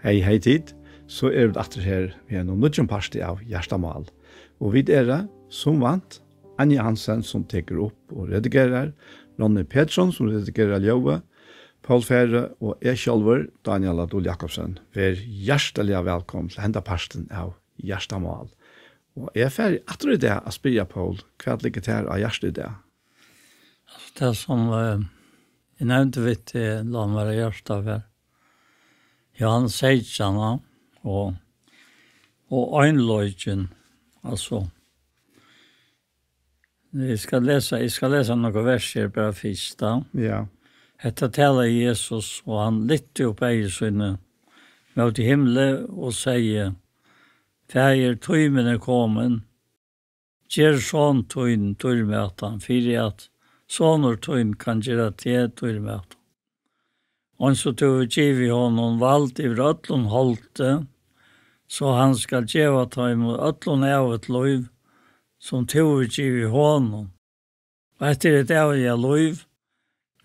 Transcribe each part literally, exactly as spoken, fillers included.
Hey, hey tit. So eru vit aftur her við einum nýggjum parti av Hjartamál. Og vit eru, sum vant, Anja Hansen, sum tekur upp og redigerar, Ronny Petersson, sum redigerar ljóðið, Poul Færø og eg sjálvur, Dánjal á Dul Jakobsen. Ver hjartaliga vælkomin til henda partin av Hjartamál. Og eg fari aftur í dag at spyrja Poul, hvat liggur tær á hjarta í dag? Altso, tað sum, eh, eg nevndi við teg, lá mær á hjarta, var Jóhannes seytjan, ja, og, og einleikin, altso. Eg skal lesa, eg skal lesa nøkur vers her bara fyrst, ja. Ja. Hetta talaði Jesus, og hann lyfti upp eygu síni móti himli og segði: Faðir, tímin er komin, ger son tín dýrmætan, fyri at sonur tín kann gera teg dýrmætan. Eins og tú hevur givið honum vald yvir øllum holdi, so hann skal geva teimum øllum ævigt lív, sum tú hevur givið honum. Og hetta er hitt æviga lív,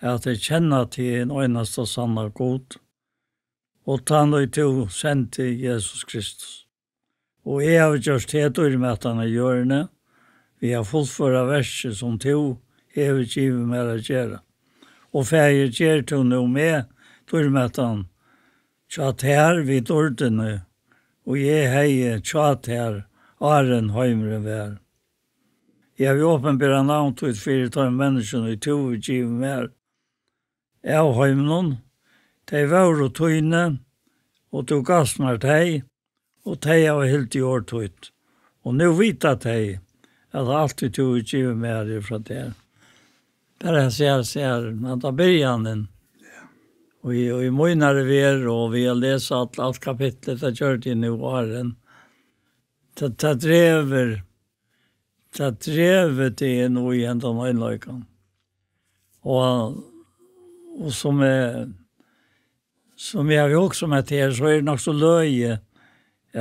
at tey kenna teg, hin einasta sanna Gud, og tann, ið tú sendi, Jesus Kristus. Og eg havi gjørt teg dýrmætan á jørðini, við at fullføra verkið, sum tú hevur givið mær at gera. Og, Faðir, ger tú nú meg dýrmætan hjá tær við dýrdini, og eg hevði hjá tær, áðrenn heimurin var. Eg havi opinberað navn títt fyri teimum menniskjum, ið tú hevur givið mær av heiminum. Tey vóru tíni, og tú gavst mær tey, og tey hava hildið orð títt. Og nú vita tey, at alt, ið tú hevur givið mær, er frá tær. Bara sær, sær, at á byrjanin, og í, og í mínari verð, og við at lesa alt, alt kapitlið, tað gjørdi eg nú áðrenn. Tað, tað dregur, tað dregur teg inn í hendan einleikan. Og, og sum eg, sum eg havi hugsað um hetta her, so er tað nokk so løgið,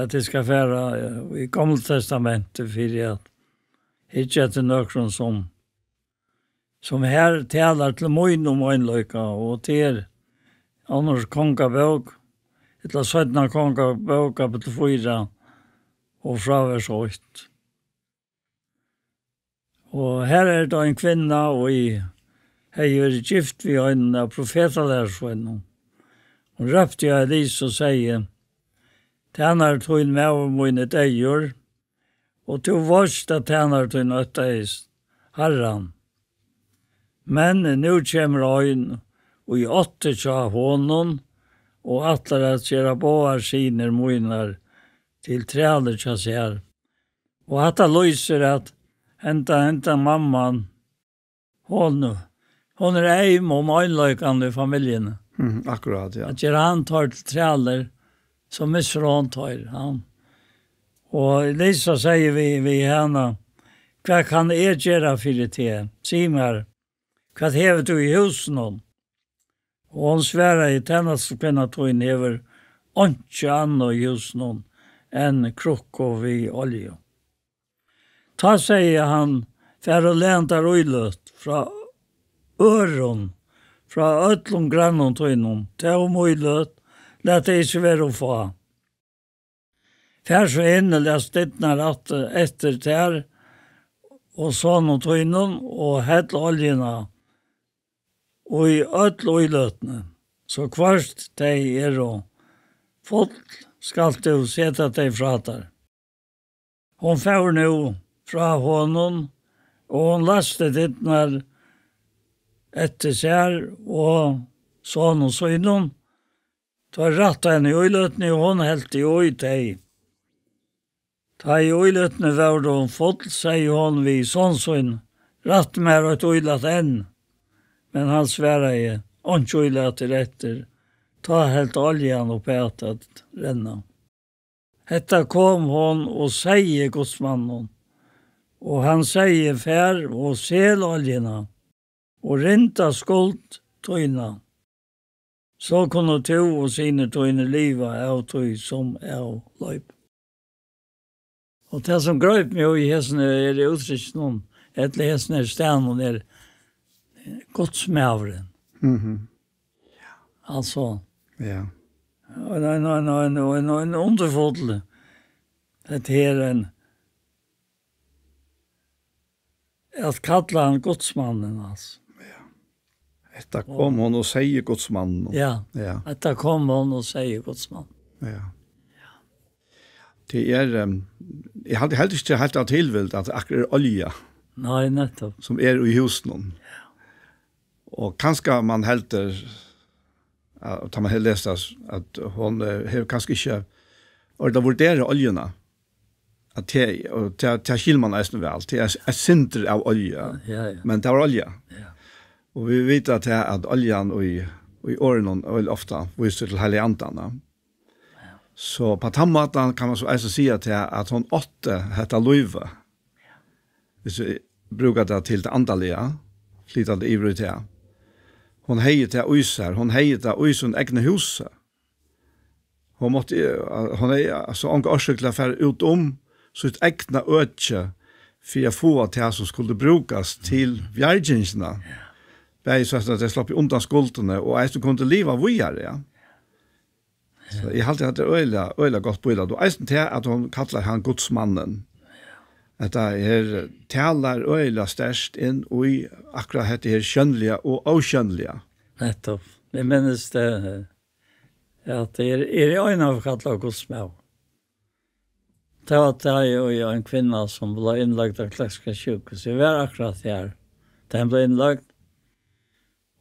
at eg skal fara, eh, í Gamla Testamentið fyri at hyggja eftir nøkrum sum, sum her talar til mín um einleika, og til er Annars Kongabók, ella Seinna Kongabók, kapittul fýra, og frá vers eitt. Og her er tað ein kvinna, ið hevði verið gift við einum av profetalærisveinunum. Hon rópti á Elisa og segði: Tænari tín, maður mín, er deyður, og tú veitst, at tænari tín óttaðist Harran. Men nú kemur ein, ið átti hjá honum, og ætlar at gera báðar synir mínar til trælir hjá sær. Og hatta lýsir, at henda, henda mamman, hon, hon er eym um einleikan í familjuni. Mhm, akkurát, ja. At gera hann teir til trælir, so missir hon teir, ja. Og Elisa segði við, við hana: Hvat kann eg gera fyri teg? Sig mær, hvat hevur tú í húsinum? Og hon svaraði: Tænastukvinna tín hevur einki annað í húsinum enn krukku við olju. Tá segði hann: Far og læn tær íløt frá øðrum, frá øllum grannum tínum, tóm íløt, lat tey ikki vera ov fá. Far so inn og læs dyrnar aftur eftir tær og sonum tínum, og hell oljuna í øll íløtini. So hvørt tey eru full, skalt tú seta tey frá tær. Hon fór nú frá honum, og hon læsti dyrnar eftir sær og sonum sínum. Teir rættu henni íløtini, og hon helti í tey. Tá ið íløtini vóru full, segði hon við son sín: Rætt mær eitt ílat enn. Men hann svaraði: Einki ílat er eftir. Tá helt oljan uppat at renna. Hetta kom hon og segði gudsmanninum, og hann segði: Far og sel oljuna, og rinda skuld tína. So kunnu tú og synir tínir liva av tí, sum avloyp. Og tað, sum greip meg í hesum her úttrykkinum, ella hesum her staðnum, er gudsmaðurin. Mhm. Altso, ja. ein, ein, ein, ein, ein, ein undurfull, hetta her ein, at kalla hann gudsmannin, altso. Ja. Hetta kom hon og segði gudsmanninum. Ja. Ja. Hetta kom hon og segði gudsmann. Ja. Tað er, ehm, eg haldi heldur ikki heilt av tilvild, at akkurát er olja, Nei, nettopp. Sum er í húsinum. Ja. Og kanska man heldur, at, tá man hevur lest tað, at hon, eh, hevur kanska ikki orðið at vurdera oljuna. At tað, og tað, tað skilur man eisini væl. Tað er eitt sindur av olju. Ja, ja. Men tað var olja. Ja. Og vit vita at tað, at oljan í, í orðinum øgiliga ofta vísir til Heilaga Andan, ja. So á tann mátan kann man so eisini siga tað, at hon átti hetta lívið. Hvis vit brúka tað til tað andaliga, flyta tað yvir í tað. Hon hevði tað í sær, hon hevði tað í sín egna húsi. Hon mátti, eh, hon hevði altso onga orsøk til at fara út um sítt egna øki fyri at fáa tað, sum skuldi brúkast til bjargingina. Bæði so at tey sluppu undan skuldini og eisini kundu liva víðari, ja. So eg haldi, at tað er øgiliga, øgiliga gott bílæt. Og eisini tað, at hon kallar hann gudsmannin. At tað her talar øgiliga sterkt inn í akkurát hetta her sjónliga og ósjónliga. Nettopp. Eg minnist tað, at tað er, er ein av kallaður gudsmaður. Tað var tað, og ein kvinna, sum bleiv innløgd á Klaksvíkar sjúkrahús. Eg var akkurát har, tá hon bleiv innløgd.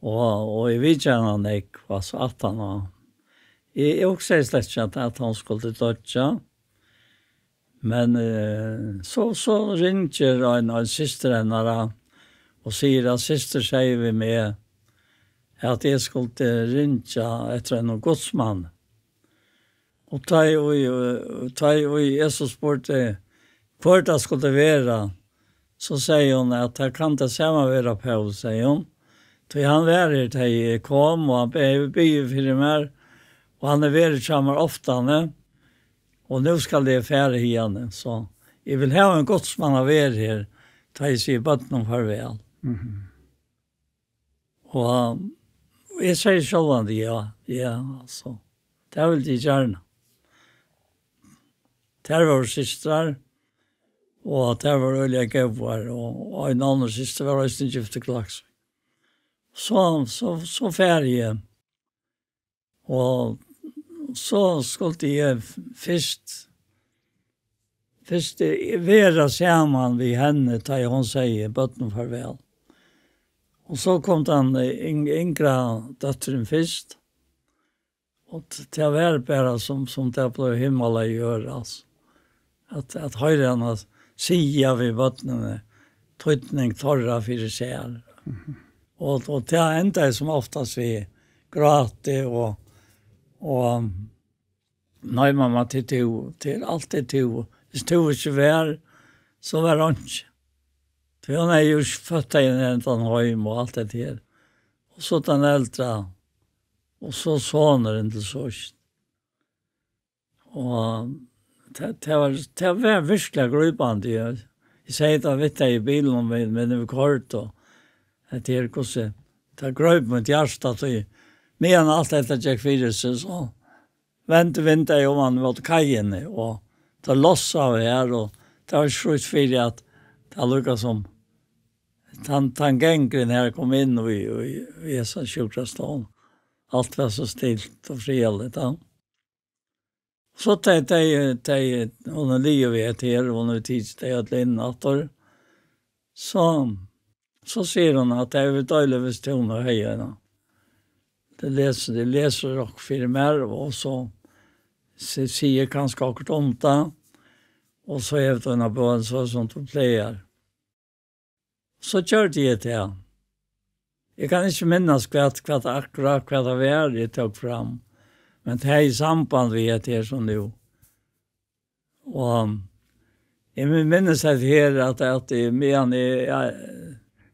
Og, og eg vitjaði hana nógv, altso, aftan á. Eg, eg hugsaði slett ikki, at, at hon skuldi doyggja. Men, eh, so, so ringir ein, ein systir hennara og sigur, at systir segði við meg, at eg skuldi ringja eftir einum gudsmanni. Og tá ið, eh, tá ið eg so spurdi, hvør tað skuldi vera, so segði hon, at tað kann tað sama vera Poul, segði hon. Tí hann var her, tá eg kom, og hann be-, hevur biðið fyri mær, og hann hevur verið hjá mær oftani, og nú skal eg fara hiðani, so eg vil hava ein gudsmann at vera her, tá eg sigi børnunum farvæl. Mhm. Og, og eg segði sjálvandi ja, ja, altso. Tað vildi eg gjarna. Tær vóru systrar, og tær vóru øgiliga góðar, og, og ein annar systir var eisini gift í Klaksvík. So, so, so fari eg. Og so skuldi eg fyrst, fyrst vera saman við henni, tá ið hon segði børnunum farvæl. Og so kom tann yng-, yngra dóttirin fyrst. Og t-, tað var bara sum, sum tað bleiv himmal og jørð, altso. At, at hoyra hana siga við børnini, týdning teirra fyri sær. Mhm. Og, og tað endaði sum oftast við gráti og, og, nei, mamma, tað er tú, tað er altíð tú. Hvis tú ikki var, so var einki. Tí hon hevði jú føtt tey í ein annan heim og alt tað her. Og so tann eldra, og so sonurin til síðst. Og tað, tað var, tað var virkiliga grípandi. Eg, eg segði tað við tey í bilinum, men, men vit koyrdu, og hetta her, hvussu, tað greip mítt hjarta, tí meðan alt hetta gekk fyri seg, so vendi vindeygað oman móti kaiini, og tað lossaði her, og tað var skjótt fyri at tað líkasum, tann, tann gangurin her kom inn í, í, í hesa sjúkrastovuna. Alt var so stilt og friðarligt, ja. So tey, tey, tey, hon er liðug við hetta her, hon hevur tikið tey øll inn aftur. So, so sigur hon, at tey vil deila, hvis tú nú hevði eina. Tey lesa, tey lesa okkurt fyri mær, og so si-, siga kanska okkurt um tað, og so hevur tú eina bøn, so sum tú plagar. So gjørdi eg tað. Eg kann ikki minnast, hvat, hvat akkurát, hvat tað var, eg tók fram. Men tað er í samband við hetta her sum nú. Og eg mi-, minnist hetta her, at, at eg, meðan eg, ja,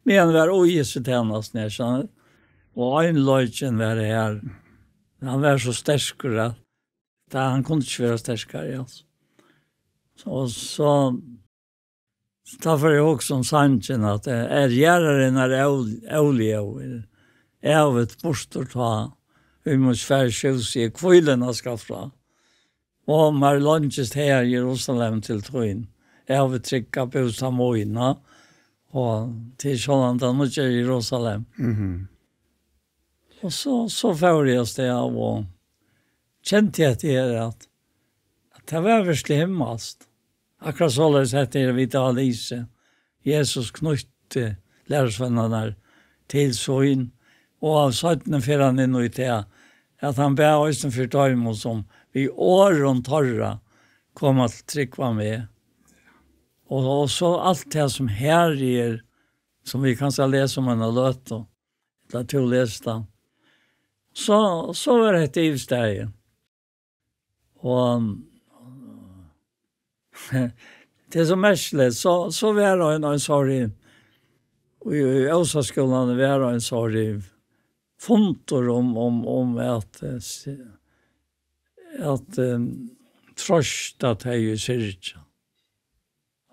meðan eg var í hesi tænastuni her, so, og einleikin var her. Hann var so sterkur, at tað, hann kundi ikki vera sterkari, altso. Og so, tá fór eg at hugsa um sangin, at, eh, er jarðarinnar ól-, óljóð, er ævigt burtur tá, Í mín Faðirs húsi er hvíluna skal frá. Og mær leingist her, Jerusalem, til tín. Eg havi trygga bústað mína, og til sjálvandi tað nýggja Jerusalem. Mhm. Og so, so fór eg av stað og kendi at eg er at, at tað var virkelig himmalskt. Akkurát soleiðis hetta er vit av Lise. Jesus knýtti lærisveinarnar til sín, og av seinni fer hann inn í tað, at hann bað eisini fyri teimum, sum við orðum teirra koma til trúgv á meg. Og, og so alt tað sum her er, sum vit kanska lesa um eina løtu, ella tú lesur tað. So, so var hetta yvirstaðið. Og tað er so merkiligt, so, so var ein, ein sorg, í, í Ósaskúlanum var ein sorg fundur um, um, um at, eh, s-, at, eh, trøsta tey í syrgja.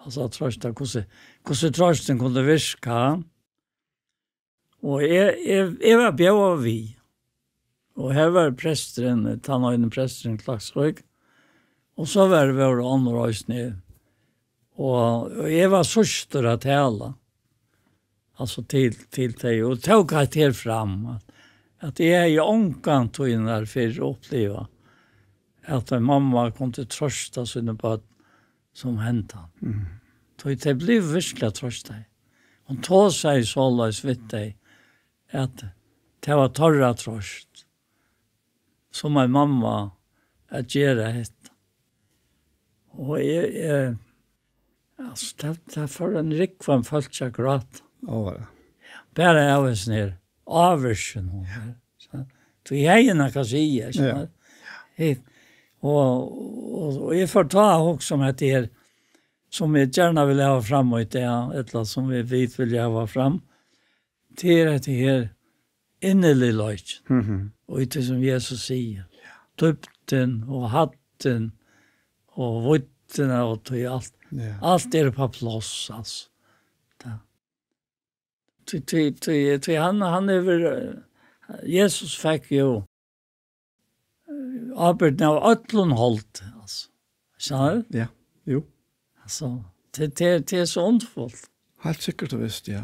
Altso at trøsta, hvussu, hvussu trøstin kundi virka. Og eg, eg, eg var bjóðaður við. Og her var presturin, tann eini presturin í Klaksvík. Og so var, vóru onnur eisini. Og, og eg var síðstur at tala. Altso til, til tey. Og tók hetta her fram, at, at eg hevði ongantíð fyrr upplivað, at ein mamma kundi trøsta síni børn sum hendan. Mm. Tí tey blivu virkiliga troystað. Hon tosaði soleiðis við tey, at tað var teirra troyst, sum ein mamma at gera hetta. Og eg, eg, altso, tað, tað fór ein rúgva av fólki at gráta. Ó, ja. Bara av hesum her ávirkinum. Ja. So, tí eg hevði nakað at siga, so. Ja. Eg, og, og, og eg fór tá at hugsa um hetta her, sum eg gjarna vil hava fram í dag, ella sum vit, vit vilja hava fram, tað er hetta her inniligleikin. Mhm. Og í tí sum Jesus sigur, dýpdin og hæddin og víddin og tí alt, ja, alt er upp á pláss, altso. Ja. Tí, tí, tí, tí hann, hann hevur, eh, Jesus fekk jú, eh, ábyrgdina av øllum holdi, altso. Skilur tú? Ja, jú. Altso, tað, tað, tað er so undurfult. Heilt sikkurt og vist, ja.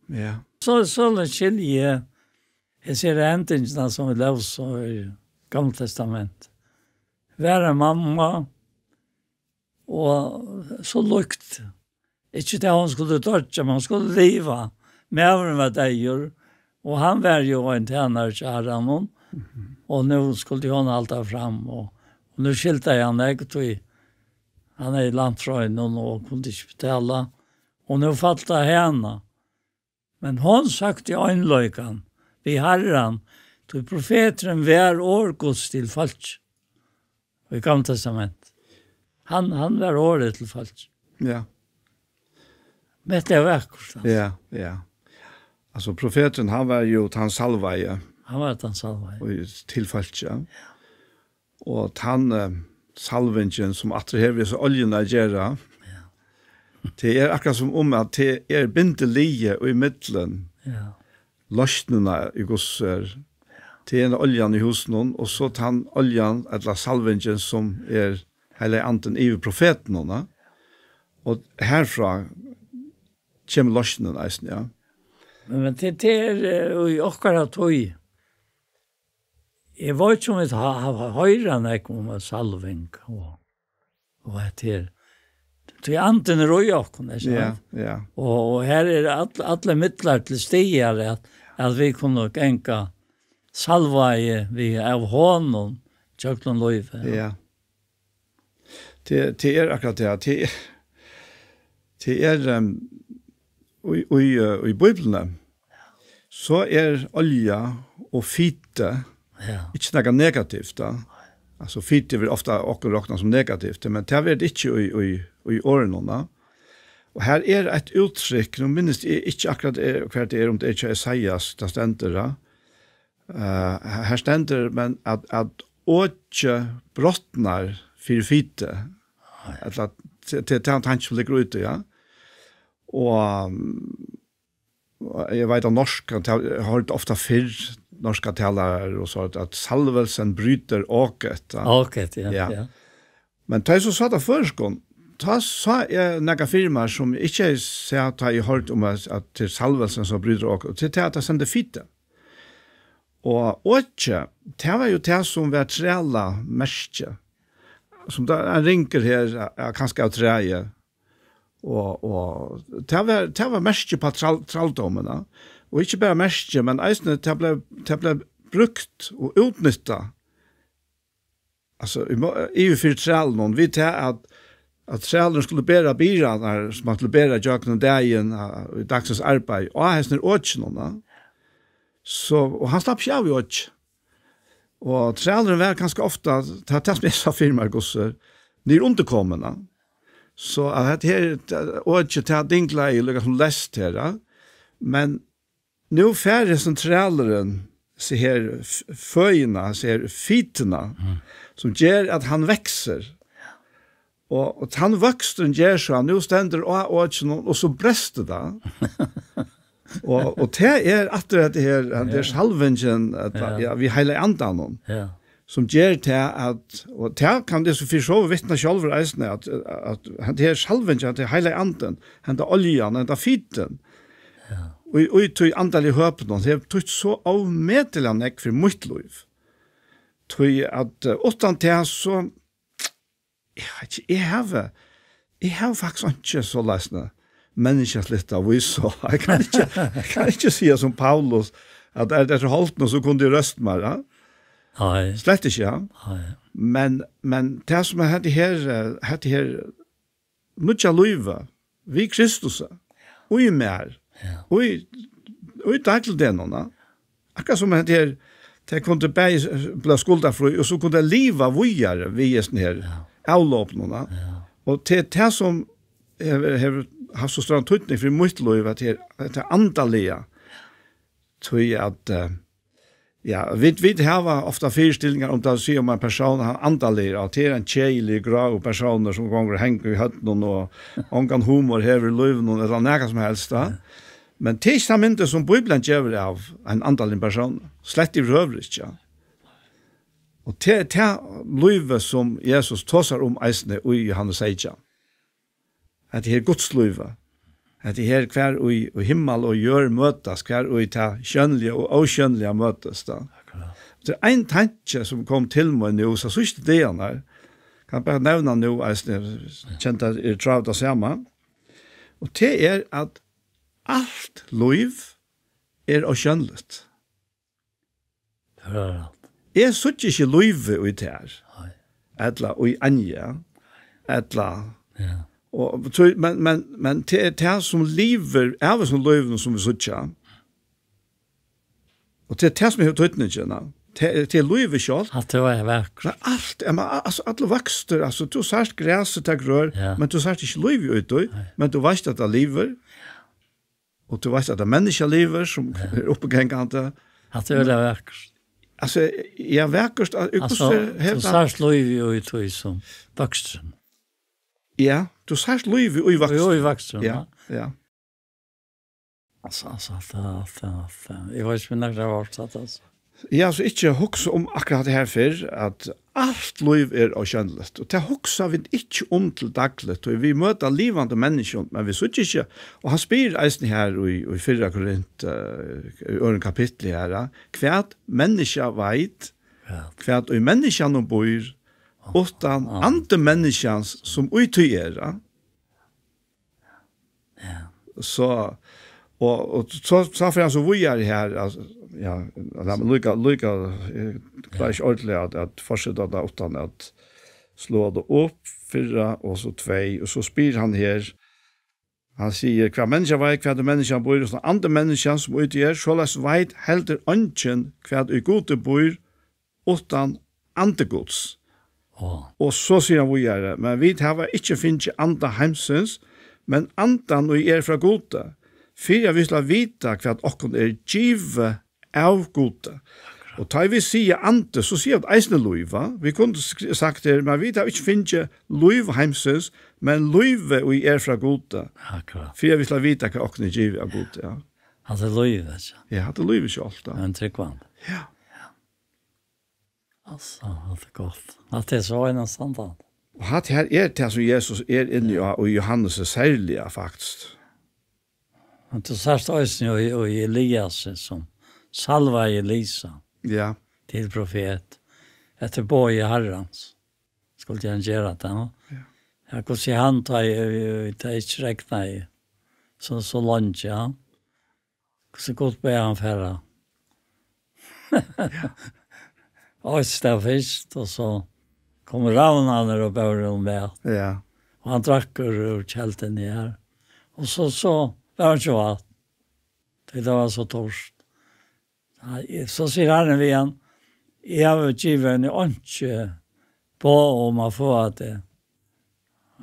Ja. So, so skilji eg, eg sigi hendingina sum vit lósu í Gamla Testament. Var ein mamma, og so líkt. Ikki tað hon skuldi doyggja, men hon skuldi liva. Maðurin var deyður, og hann var jú ein tænari hjá Harranum. Mhm. Og nú skuldi hon halda fram, og, og nú skiltaði hann nógv, tí hann hevði lænt frá honum og kundi ikki betala. Og nú fall tað á hana. Men hon søkti einleikan við Harran, tí profeturin var orð Guds til fólk. Í Gamla Testament. Hann, hann var orðið til fólk. Ja. Men tað er vakurt, altso. Ja, ja. Altso, profeturin, hann var jú tann salvaði. Hann var tann salvaði. Og til fólk, ja. Og tann, eh, salvingin, sum aftur hevur við oljuna at gera, ja, tað er akkurát sum um, at tað er bindiliðið í millum, ja, loysnina í Guds orð. Tað er oljan í húsinum, og so tann oljan, ella salvingin, sum er Heilagi Andin yvir profetinum, ja. Og herfrá kemur loysnin eisini, ja. Men, men tað, tað er, eh, í okkara tíð. Eg veit ikki, um vit ha-, ha-, hoyra nógv um salving og, og hetta her. Tí andin er í okkum, ikki sant? Ja, ja. Og, og her er all-, allir midlar til staðar at, at vit kunnu ganga salvaði við av honum gjøgnum lívið. Ja. Tað, tað er akkurát tað. Tað, tað er, ehm, í, í, eh, í Bíbliuni, so er olja og fiti, ja, ikki nakað negativt, tá. Altso, fiti vil ofta okkum rokna sum negativt, men tað er tað ikki í, í, í orðinum, tá. Og her er eitt úttrykk, nú minnist eg ikki akkurát, eh, hvar tað er, um tað er hjá Esaias, tað stendur, tá. Eh, her stendur, men at, at okið brotnar fyri fiti. Ella at, til, til, til tann tanki sum liggur úti, ja. Og, um, og eg veit á norskum, at eg hoyrdi ofta fyrr, norska talarar og so, at salvelsen bryter åket, ja. Åket, ja, ja. Men tá eg so sá tað á føroyskum, tá sá eg nakað fyri mær, sum eg ikki hevði sæð, tá eg hoyrdi um at, at til salvelsen so bryter åket, og til tað at tað sendir fitu. Og åkið, tað var jo tað, sum var trælamerkið. Sum tað er ein ringur her, ja, kanska av træi. Og, og tað var, tað var merkið á træl-, trældómin, ja. Og ikki bara merkið, men eisini tað bleiv, tað bleiv brúkt og útnyttað. Altso, í mo-, yvir fyri trælunum, við tað at, at trælurin skuldi bera byrðarnar, sum hann skuldi bera gjøgnum dagin, á, í dagsins arbeiði, og á hesum her åkinum, ja. So, og hann slapp ikki av í åki. Og trælurin var kanska ofta, tað, tað sum eg sá fyri mær, hvussu, niðurundirkomin, ja. So at hetta her, tað, åkið, tað dinglaði líka sum leyst her, ja. Men nú fær hesin trælurin, so her f-, føðina, so her fituna, Mm. sum ger at hann veksur. Og, og tann vøksturin ger so, at nú stendur á åkinum, og so brestur tað. Og, og tað er aftur hetta her, hann Ja. er salvingin, at, Ja. ja, við heilaga andanum. Ja. Sum ger tað at, og tað kann eg so fyri so vitna sjálvur eisini, at, at, at hetta her salvingin, at tað er heilagi andin, henda oljan, henda fitin, Ja. og, og í tí andaliga høpinum, hevur týtt so ómetaliga nógv fyri mítt lív. Tí at, eh, uttan tað, so, eg veit ikki, eg havi, eg havi faktiskt einki soleiðis nú menniskjaligt at vísa. Eg kann ikki, eg kann ikki siga sum Paulus, at er tað holdt nú, so kundi eg røst meir, ja? Nei. Slett ikki, ja. Nei. Men, men tað sum er hetta her, eh, hetta her nýggja lívið, við Kristus, í mær, Ja. í, í dagligdegnum, ja. Akkurát sum hetta her, tey kundu bæði blíva skuldarfrí, og so kundu tey liva víðari við hesum her Ja. avlopinum, ja. Ja. Og til tað sum hevur, hevur havt so stóran týdning fyri mítt lív, at her, hetta andaliga, tí at, eh, ja, vit, vit hava ofta fyristillingar um tað at siga um ein persón, hann andaligur, at tað er ein keðiligur, gráur persónur, sum gongur og hongur í høvdinum og ongan humor hevur í lívinum, ella nakað sum helst, ja. Ja. Men tað er ikki tann myndin, sum Bíblian gevur av ein andaligum persóni. Slett yvirhøvur ikki, ja. Og tað er tað lívið, sum Jesus tosar um eisini í Jóhannes seytjan. Hetta her Gudslívið. Hetta her, hvar í, í himmal og jørð møtast, hvar í tað sjónliga og ósjónliga møtast, tá. Akkurát. Tað er ein tanki, sum kom til meg nú, so síðstu dagarnar, kann bara nevna nú, eisini, kent at er trátt tað sama. Og tað er, at alt lív er ósjónligt. Tað er rætt. Eg síggi ikki lívið í tær. Nei. Ella í Anja. Ella Ja. Og, so, men, men, men tað er tað sum livir, av sum lívið sum vit síggja. Og tað er tað sum hevur týdningin, ja. Tað er, tað er lívið sjálvt. At tað er vakurt. Men alt, ja, men, altso, allur vøkstur, altso, tú sært grasið, tað grør, Ja. men tú sært ikki lívið í tí, Nei. men tú veitst at tað livir. Og tú veitst at tað menniskja livir, sum Ja. er uppigangandi. At tað er øgiliga vakurt. Altso, ja, vakurt, at, Altso, hvussu er tú helt sært lívið í tí sum vøksturin. Ja, tú sært lívið í vøkstri. Í, í vøkstri, Ja, ja. ja. Altso, altso, alt tað, alt tað, alt tað. Eg veit ikki, um nakar hevur hoyrt tað, altso. Ja, altso, ikki hugsa um akkurát tað her fyrr, at alt lív er ósjónligt. Og tað hugsa vit ikki um til dagligt, og vit møta livandi menniskjum, men vit síggja ikki. Og hann spyr eisini her í, í fyrra Korint, eh, í øðrum kapitli her, eh, hvat menniskja veit, Ja. hvat í menniskjanum býr, uttan Amen. andi menniskjans, sum í tí er, ja. Ja. So, og, og so, so fer hann so víðari her, altso, ja, lat meg líka, líka, eg klári ikki ordiliga at, at fortseta tað uttan at sláa tað upp, fyrra, og so tvey, og so spyr hann her, hann sigur, hvat menniskja veit, hvat í menniskjanum býr, uttan andi menniskjans, sum í tí er, soleiðis veit heldur eingin, hvat í Gudi býr, uttan andi Guds. Á. Og so sigur hann víðari, men vit hava ikki fingið anda heimsins, men andan, ið er frá Gudi, fyri at vit skulu vita, hvat okkum er givið av Gudi. Og tá vit siga andi, so siga vit eisini lív, va? Vit kundu sk-, sagt her, men vit hava ikki fingið lív heimsins, men lívið, ið er frá Gudi. Akkurát. Fyri at vit skulu vita, hvat okkum er givið av Gudi, ja. Hatta er lívið, altso. Ja, hatta er lívið sjálvt, ja. Men trúgvandi. Ja. Altso, hatta er gott. Hatta er so einastandandi. Og hatta her er tað, sum Jesus er inni á, og Jóhannes er serliga, faktiskt. Men tú sært eisini í, í Elias, sum salvaði Elisa Ja. til profet, eftir boði Harrans. Skuldi hann gera tað, ja? Ja. Ja, hvussu hann tá í, í, í, tá ikki regnaði so, so leingi, ja? Hvussu Gud bað hann fara? Ja. Eitt stað fyrst, og so kom ravnarnir og bóðu honum mat. Ja. Og hann drakk úr, úr kelduni her. Og so, so var hann ikki vatn. Tí tað var so turt. Ja, so sigur Harrin við hann, eg havi givið henni einki boð um at fáa teg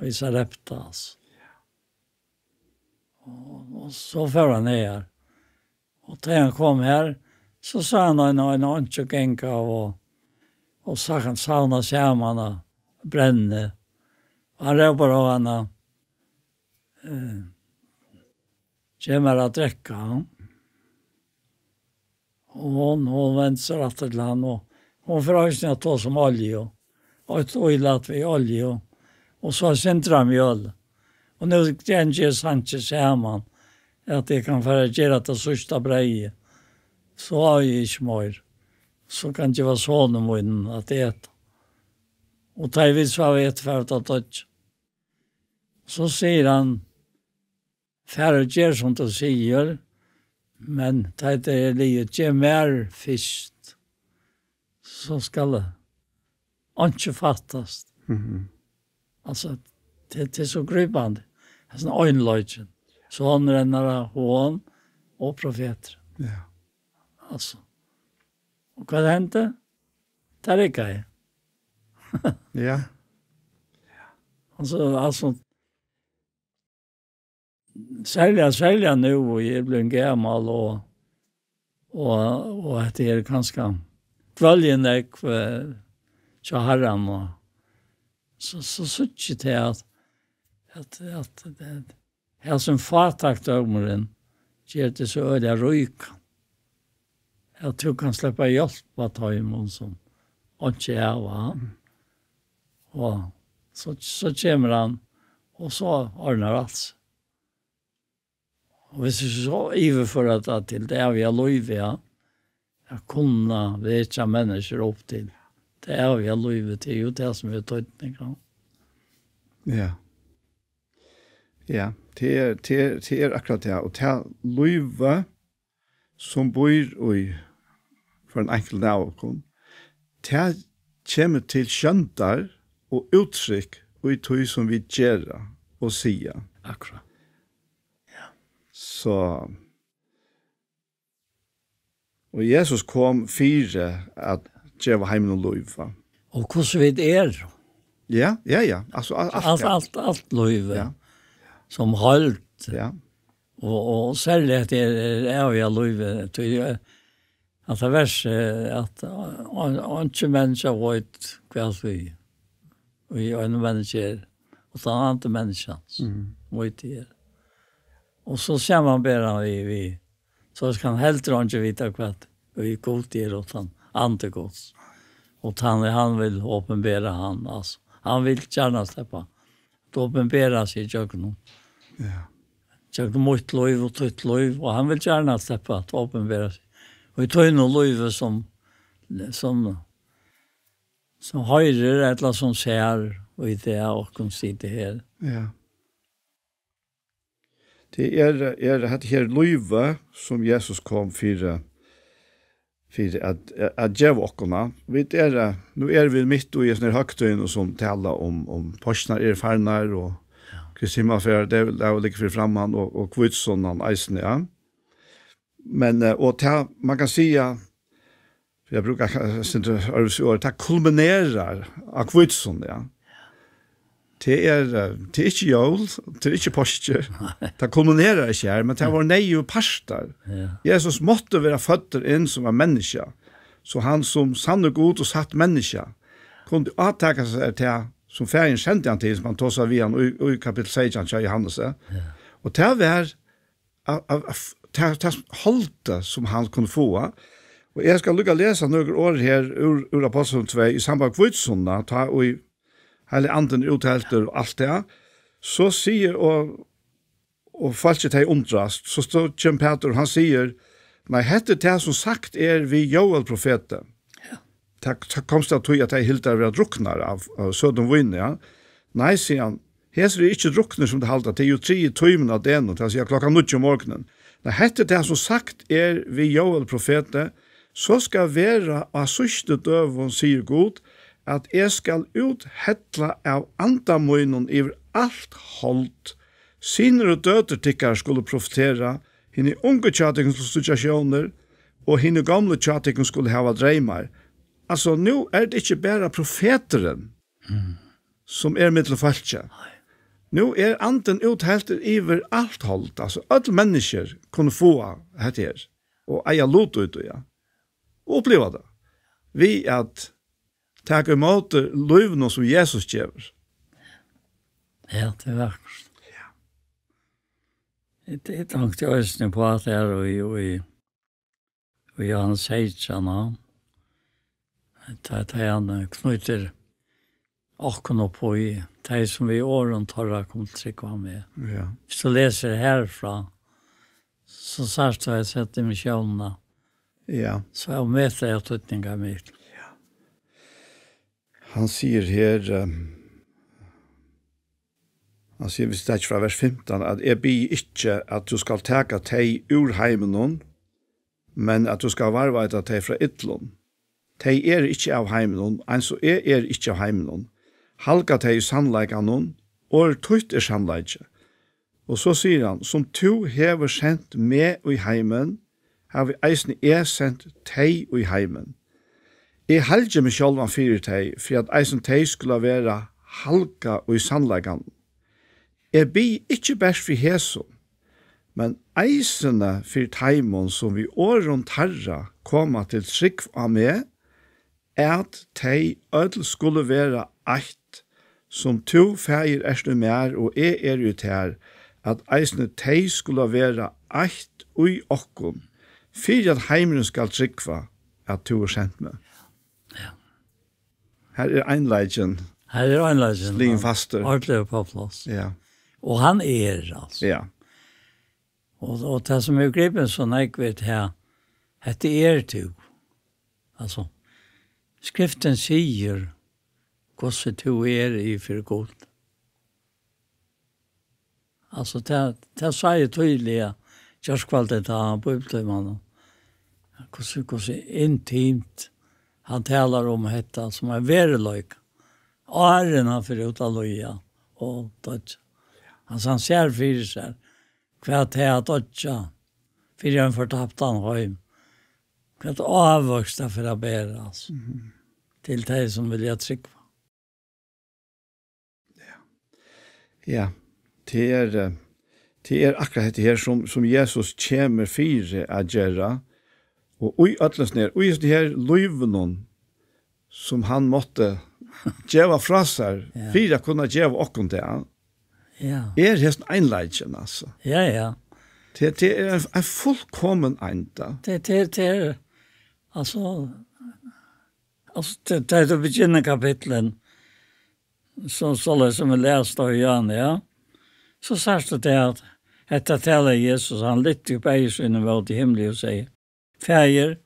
í Sarepta, altso. Og, og so fór hann her. Og tá hann kom her, so sá hann ein, ein einkja ganga og, og sá hann savna saman og brenni. Og hann rópar á hana, eh, gev mær at drekka. Og hon, hon vendi sær aftur til hann, og hon fer eisini at tosa um olju. Og eitt ílat við olju. Og so eitt sindur av mjøl. Og nú gangi eg sanniliga saman, at eg kann fara at gera tað síðsta breyðið. So havi eg ikki meir. So kann eg geva soni mínum at eta. Og tá ið vit so hava etið, fara vit at doyggja. So sigur hann, far og ger sum tú sigur, men tá tað er liðugt, gev mær fyrst, so skal einki fattast. Mhm. Altso, tað, tað er so grípandi. Tað er sovorðin einleiki. Sonur hennara, hon og profeturin. Ja. Altso. Og hvat hendi? Tað riggaði. Ja. Altso, altso, serliga, serliga nú, og eg eri blivin gamal, og, og, og at eg eri kanska dvølgi nógv, eh, hjá Harranum, og so, so síggi eg tað at, at, at, at, hasin fátækdómurin ger teg so øgiliga ríkan, at tú kanst sleppa at hjálpa teimum, sum einki hava. Mm. Og so, so kemur hann, og so ordnar alt seg. Og viss vit so yvirføra tað til tað æviga lívið, ja, at kunna vekja menniskju upp til tað æviga lívið, tað er jú tað, sum er týdningur, ja. Ja. Ja, tað er, tað er, tað er akkurát tað. Og tað lívið, sum býr í, fyri ein einkultan av okkum, tað kemur til sjóndar og úttrykk í tí, sum vit gera og siga. Akkurát. Ja. So, og Jesus kom fyri at geva heiminum lív, va? Og hvussu vit eru. Ja, ja, ja. Altso, al-, alt, alt, ja. Alt, alt lív, ja, sum heild. Ja. Og, og serliga at tað er, er æviga lívið. Tí, eh, at tað vers, eh, at, eh, ein, einki menniskja veit hvat við, við ein menniskja er, uttan andi menniskjans, mhm, veit eg er. Og so samanber hann við, við, so skal hann heldur ikki vita hvat við Gud er, uttan andi Guds. Og hann, hann vil opinbera hann, altso. Hann vil gjarna sleppa at opinbera seg gjøgnum. Ja. Gjøgnum mítt lív og títt lív, og hann vil gjarna sleppa at opinbera seg. Og í tínum lívi sum, sum, sum hoyrir, ella sum sær, og í tað okkum sita her. Ja. Tað er, er hetta her lívið, sum Jesus kom fyri, fyri at, at geva okkum, ja. Vit eru, nú eru vit mitt í hesum her høgtíðum, sum tala um, um páskirnar eru farnar, og, ja, Kristi himmalsferð, tað er, tað er jú líka fyri framman, og, og hvítusunnan eisini, ja. Men, eh, og tað, man kann siga, fyri at brúka eitt sindur øðrvísi orð, tað kulminerar á hvítusunnu, ja. Tað er, eh, tað er ikki jól, tað er ikki páskir. Nei. Tað kulminerar ikki her, men tað vóru neyðugir partar. Ja. Jesus mátti vera føddur inn sum ein menniskja, so hann sum sannur Gud og satt menniskja kundi átaka sær tað, sum Faðirin sendi hann til, sum hann tosaði við hann í, í kapittul seytjan hjá Jóhannesi. Ja. Og tað var av, av, av, tað, tað holdið, sum hann kundi fáa, Og eg skal líka lesa nøkur orð her úr, úr Ápostlasøguni tvey, í samband við hvítusunnu, tá ið Heilagi Andin er útheltur og alt tað, so sigur, og, og fólkið tey undrast, so stó-, kemur Pætur, og hann sigur: "Nei, hetta er tað, sum sagt er við Jóel profeti." Ja. Tað, tað komst av tí, at tey hildu at vera druknar av, av søtum víni, ja. "Nei," sigur hann, "hesir eru ikki druknir, sum tey halda, tað er jú triði tímin av degnum, tað vil siga, klokkan níggju um morgunin. Nei, hetta er tað, sum sagt er við Jóel profeti: So skal vera á síðstu døgum, sigur Gud, at eg skal úthella av anda mínum yvir alt hold. Synir og døtur tykkara skulu profetera, hini ungu hjá tykkum skulu síggja sjónir, og hini gomlu hjá tykkum skulu hava dreymar." Altso, nú er tað ikki bara profeturin, sum er millum fólki. Nú er andin útheltur yvir alt hold. Altso, øll menniskju kunnu fáa hetta her og eiga lut í tí, ja. Og uppliva tað. Við at taka ímóti lívinum, sum Jesus gevur. Ja, tað er vakurt. Ja. Eg, eg tenkti eisini på at tað er í, í, í Jóhannes seytjan, ja. Tá, tá hann, eh, knýtir okkum upp í tey, sum við orðum teirra kom til trúgv á meg. Ja. Viss tú lesur herfrá, so sært tú at sett dimensiónina. Ja. So ómetaliga týdningarmikil. Ja. Hann sigur her, eh, hann sigur, viss tú tekur frá vers fimtan, at: "Eg biði ikki, at tú skalt taka tey úr heiminum, men at tú skalt varðveita tey frá illum. Tey eru ikki av heiminum, eins og eg eri ikki av heiminum. Halga tey í sannleikanum, orð títt er sannleiki." Og so sigur hann: "Sum tú hevur sent meg í heimin, havi eisini eg sent tey í heimin. Eg halgi meg sjálvan fyri tey, fyri at eisini tey skulu vera halgað í sannleikanum. Eg biði ikki bert fyri hesum, men eisini fyri teimum, sum við orðum teirra koma til trúgv á meg, at tey øll skulu vera eitt, sum tú, Faðir, ert í mær og eg eri í tær, at eisini tey skulu vera eitt í okkum, fyri at heimurin skal trúgva, at tú hevur sent meg." Ja. Her er einleikin. Her er einleikin, sligin fastur. Ordiliga upp á pláss. Ja. Og hann er, altso. Ja. Og, og tað, sum er gripið so nógv við her, hetta er tú. Altso, Skriftin sigur, hvussu tú er í fyri Gud. Altso, tað, tað sá eg týðiliga gjárkvøldið, tá hann bíblitíman, hvussu, hvussu intimt hann talar um hetta, sum ein veruleika. Áðrenn hann fer út at líða og doyggja. Altso, hann sær fyri sær, hvat tað at doyggja fyri ein fortaptan heim, hvat ávøkst tað fer at bera, altso, mhm, til tey, sum vilja trúgva. Ja. Ja, tað er, eh, tað er akkurát hetta her, sum, sum Jesus kemur fyri at gera, og í øllum sum er, í hesum her lívinum, sum hann mátti geva frá sær, ja, fyri at kunna geva okkum tað, ja, er hesin einleikin, altso. Ja, ja. Tað, tað er ein, ein fullkomin eind. Tað, tað, tað er, altso, altso, tað, tað er byrjanin av kapitlinum, so, soleiðis sum vit lesa í Jóhannes, ja. So sært tú tað, at hetta talar Jesus, hann lyfti upp eygu síni móti himli og segði: Faðir,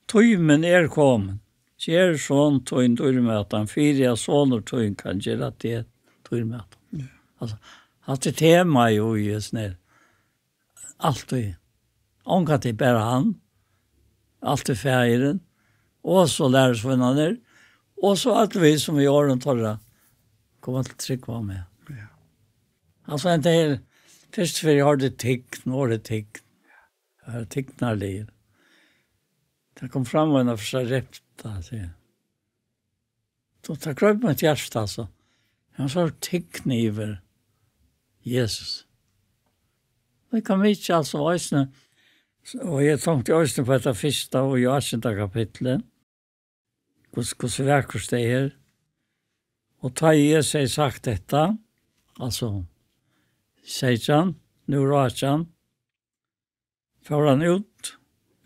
tímin er komin. Ger son tín dýrmætan, fyri at sonur tín kann gera teg dýrmætan. Ja. Altso, hatta er tema jú í hesum her. Altíð. Ongantíð bara hann. Altíð faðirin. Og so lærisveinarnir. Og so øll vit, sum við orðum teirra koma til trúgv á meg. Ja. Altso, ein del, fyrst fyri orðið tign, orðið tign. Ja, tignarligir. Tað kom fram, og ein av fyrsta repta, sigur. So tað greip mítt hjarta, altso. Hann sá tign yvir Jesus. Líka mikið, altso, eisini, og eg tonkti eisini på hetta fyrsta og í átjanda kapitli. Hvussu, hvussu vakurt tað er. Og tá eg segði sagt hetta, altso, seytjan, nú er átjan, fór hann út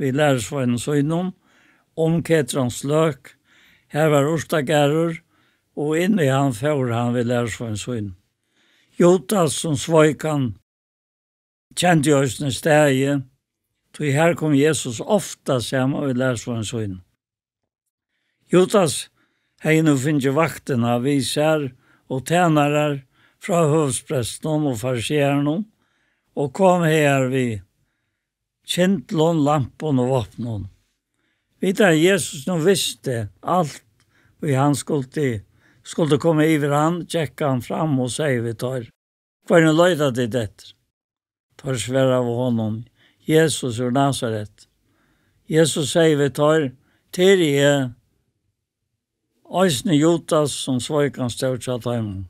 við lærisveinum sínum um Kedrons løk. Har var urtagarður, og inn í hann fór hann við lærisveinum sínum. Judas, sum sveik hann, kendi eisini staðið, tí har kom Jesus ofta saman við lærisveinum sínum. Judas hevði nú fingið vaktina við sær og tænarar frá høvuðsprestunum og farisearunum og kom hagar við kyndlum, lampum og vápnum. Við tað Jesus nú visti alt, ið hann skuldi, skuldi koma yvir hann, gekk hann fram og segði við teir: Hvørjum leita tit eftir? Teir svaraðu honum: Jesus úr Nasaret. Jesus segði við teir: Tað eri eg. Eisini Judas, sum sveik hann, stóð hjá teimum.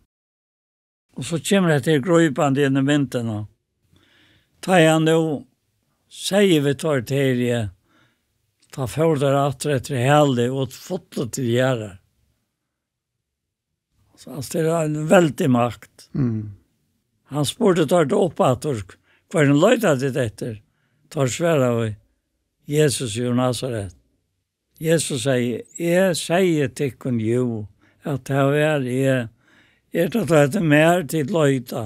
Og so kemur hetta her grípandi inn í myndina. Tá hann nú segði við teir: Tað eri eg, tá fóru teir aftur eftir hæli og fullu til jarðar. So, altso, tað er ein veldig makt. Mm. Hann spurdi teir tá upp aftur: Hvørjum leita tit eftir? Teir svaraðu: Jesus úr Nasaret. Jesus segði: Eg segði tykkum jú, at tað var eg. Er tað tá eftir mær, tit leita,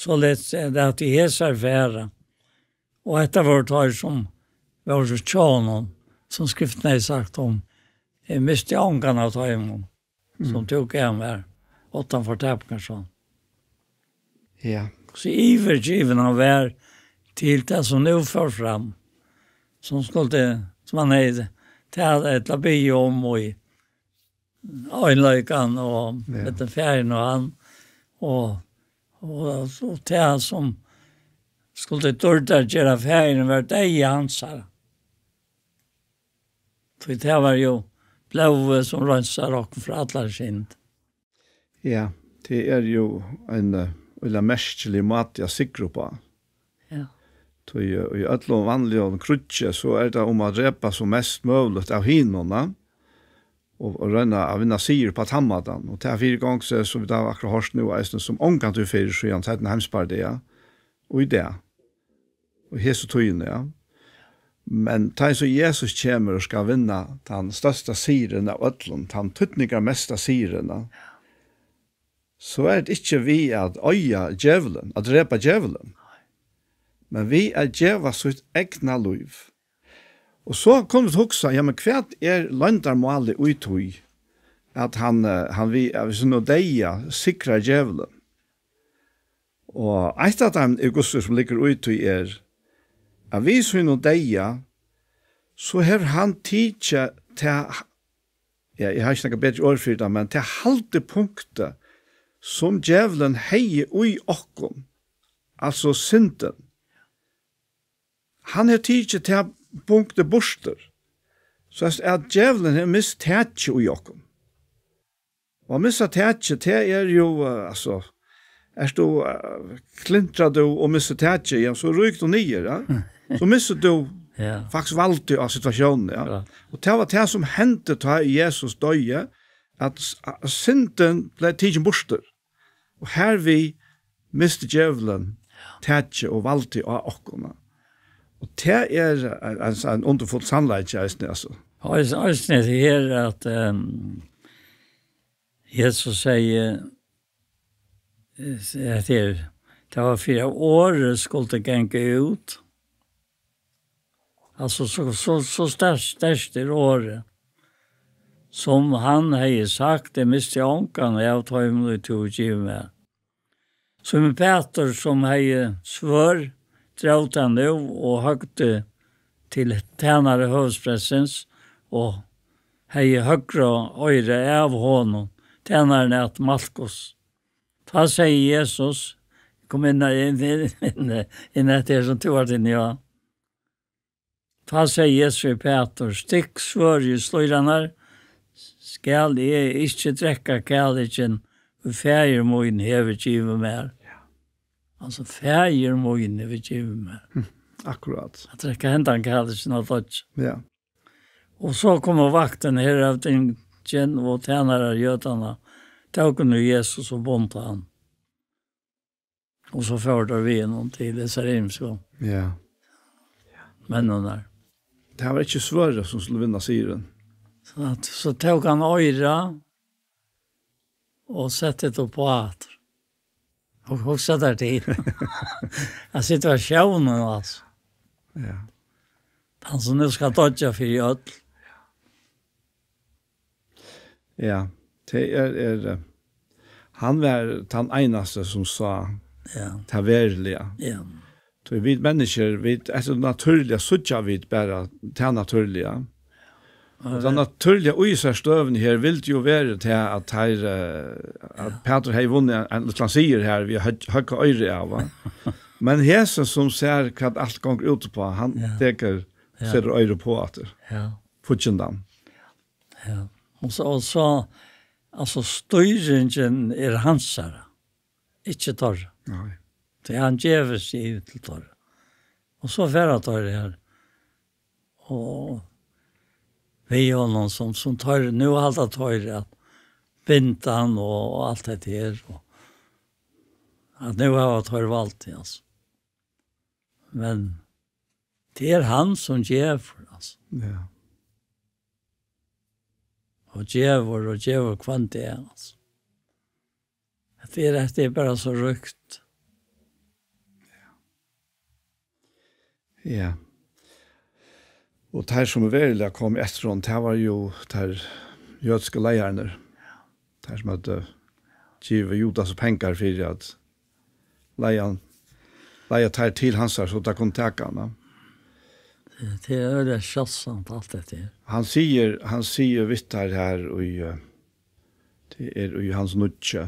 soleiðis at eg sær fara? Og hetta vóru teir, sum vóru hjá honum, sum Skriftin hevði sagt um: Eg misti ongan av teimum, sum tú gav mær, uttan fortapingarsson. Ja. Hvussu yvirgivin hann var til tað, sum nú fór fram, sum skuldi, sum hann hevði talað ella biðið um í einleikan og, ja, millum faðirin og hann, og, og, og tað, sum skuldi dýrdargera faðirin, var deyði hansara. Tí tað var jú blóðið, sum reinsar okkum frá allari synd. Ja, tað er jú ein, eh, øgiliga merkilig máti at sigra upp á. Ja. Tí, eh, í øllum vanligum kríggi, so er tað um at drepa sum mest møguligt av hinum, na? Og, og royna at vinna sigur upp á tann mátan. Og tað fyrigongur seg, sum vit hava akkurát hoyrt nú, eisini sum ongantíð fyrr, síðan seinna heimsbardaga, og í dag. Og hesa tíðina, ja. Men tá so Jesus kemur og skal vinna tann størsta sigurin av øllum, tann týdningarmesta sigurin, ja, so er tað ikki við at oyða djevulin, at drepa djevulin, men við at geva sítt egna lív. Og so kunnu vit hugsa, ja, men hvat er loyndarmálið í tí, at hann, eh, hann við, at við sínum deyða sigrar djevulin? Og eitt av teimum, Augustus, sum liggur í tí, er, at við sínum deyða, so hevur hann tikið tað, ja, eg havi ikki nakað betri orð fyri tað, men tað haldipunktið, sum djevulin hevði í okkum, altso syndin. Hann hevur tikið tað punktið burtur, so at, at djevulin hevur mist takið í okkum. Og at missa takið, tað er jú, eh, altso, ert tú, eh, klintrar tú og missir takið, ja, so rýkur tú niður, ja. So missir tú, ja, faktiskt valdið á situatiónina, ja. Ja. Og tað var tað, sum hendi, tá Jesus doyði, at s-, at syndin bleiv tikin burtur. Og hervið misti djevulin takið og valdið á okkum. Og tað er ein, ein, ein undurfull sannleiki eisini, altso. Og eis-, eisini er her at, ehm, Jesus segði, eh, at her, tað var fyri at orðið skuldi ganga út. Altso, so, so, so sterkt, sterkt er orðið, sum hann hevði sagt: Eg misti ongan av teimum, ið tú hevur givið mær. Símun Pætur, sum hevði svørð, dró tað nú og høgdi til tænara høvuðsprestsins og hevði høgra oyrað av honum, tænarin æt Malkus. Tá segði Jesus, kom inn, inn, inn, inn, inn eftir her, sum tú vart inni á. Tá segði Jesus við Pætur: Stikk svørðið í slíðrarnar, skal eg ikki drekka kalikin, ið Faðir mín hevur givið mær? Ja. Altso, Faðir mín hevur givið mær. Hm, akkurát. At drekka hendan kalikin av deiggj. Ja. Og so kom vaktin, herhøvdingin og tænarar Jødanna, tóku nú Jesus og bundu hann. Og so fóru teir við honum til hesar ymisku, ja, menninar. Tað var ikki svørðið, sum skuldi vinna sigurin. So, at, so tók hann oyra og setti tað upp á aftur. Og hugsa tær til. At situatiónin, altso. Ja. Hann sum nú skal doyggja fyri øll. Ja, tað er, er, eh, hann var tann einasti sum sá Ja. tað veruliga. Ja. Tí vit menniskjur, vit, eftir natúrliga síggja vit bara tað natúrliga. Og tað natúrliga í sær støðuni her vildi jo vera til at teir, eh, at Ja. Pætur hevði vunnið ein, ein lítlan sigur her við at høgg-, høgga oyra av, va? Men hesin sum sær hvat alt gongur út uppá, hann Ja. tekur, Ja. setur oyra uppá aftur. Ja. Fíggindan. Ja. Og so, og so, altso, stýringin er hansara, ikki teirra. Nei. Tí hann gevur seg yvir til teirra. Og so fara teir her. Og við honum sum, sum teir, nú halda teir at binda hann og, og alt hetta her. Og at nú hava teir valdið, altso. Men tað er hann sum gevur, altso. Ja. Og gevur og gevur hvønn dag, altso. Tað er, tað er bara so ríkt. Ja. Og teir sum veruliga komu eftir honum, tað var jo teir jødisku leiðararnir. Teir sum høvdu givið Judas pengar fyri at leiða, leiða teir til hansara, so teir kundu taka hann, ja. Tað er øgiliga sjáldsamt, alt hetta her. Hann sigur, hann sigur við teir her í, eh, tað er í Jóhannes níggju,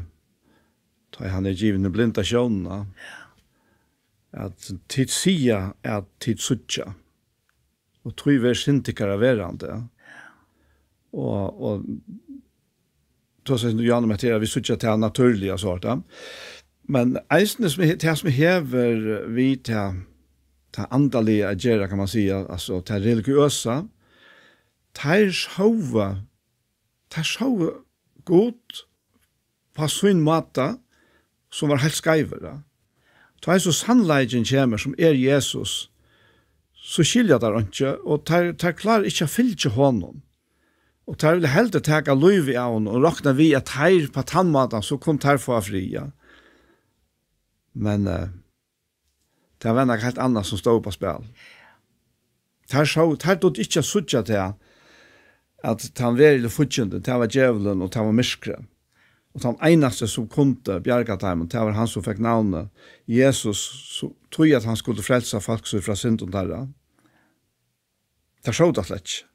tá hann er givin blinda sjónina, at tit siga at tit síggja, og tí verður synd tykkara verandi. Og, og tosar Jóhannes um at vit síggja tað natúrliga, so er tað. Men eisini sum he-, tað sum hevur við tað, tað andaliga at gera, kann man siga, altso tað religiøsa, teir sóu, teir sóu Gud á sín máta, sum var heilt skeivur, ja. Tá ið so sannleikin kemur, sum er Jesus, so skilja teir einki, og teir, teir klára ikki at fylgja honum. Og teir vilja heldur taka lívið av honum og rokna við, at teir, á tann mátan, so kunnu teir fáa frið, ja. Men, eh, tað var nakað heilt annað, sum stóð upp á spæl. Teir sóu, teir dugdu ikki at síggja tað, at tann veruligi fíggindin, tað var djevulin og tað var myrkrið. Og tann einasti, sum kundi bjarga teimum, tað var hann, sum fekk navnið Jesus, so, tí at hann skuldi frelsa fólk síni frá syndum teirra. Teir sóu tað slett ikki.